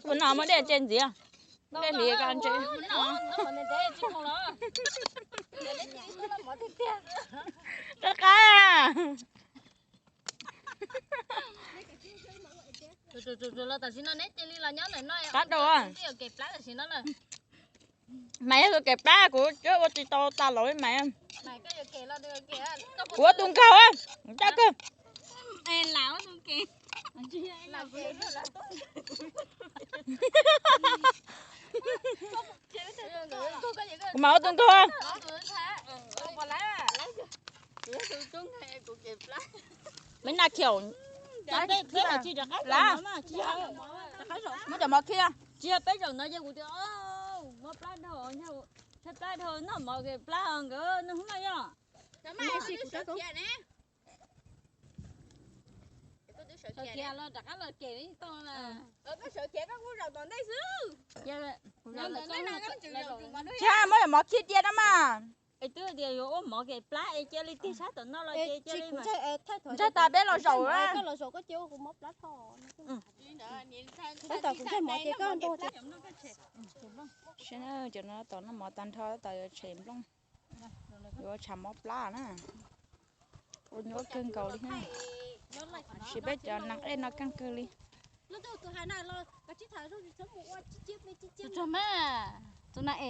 Ua no muaj dej tse ntxiv, dej hliv ko ntse. Rov qab. Los tam sim no neb cia li los nyob ntawm no, qab rau. Mas yog tus kev plab kuv ua tsis tau tas los mas. Kuv ua tus nkaug, ncaj kawg. Kuv mas ua tus nkaug. Meb na khiaum. Muab cov mov khi. Tsis yog peb zaum no ces kuv tias, mov plab dhau, tshaib plab dhau noj mov kev plab nkawd noj hnub no yog. Khiav los rov qab los kev tau na. Tsis muab cov mov khi cia no mas. Es twb tias yuav ua mov kev plab es cia li tig sab tom no los ces cia li mas. Ntshai tas peb los zaum. Saib na, cov no tab tom noj mov tag nrho tab tom yuav tshem nplooj, yuav tshav mob plab na. Ua nyuaj kawg nkaus li. Sim peb cov nas dej no kawg kawg li. Tus na es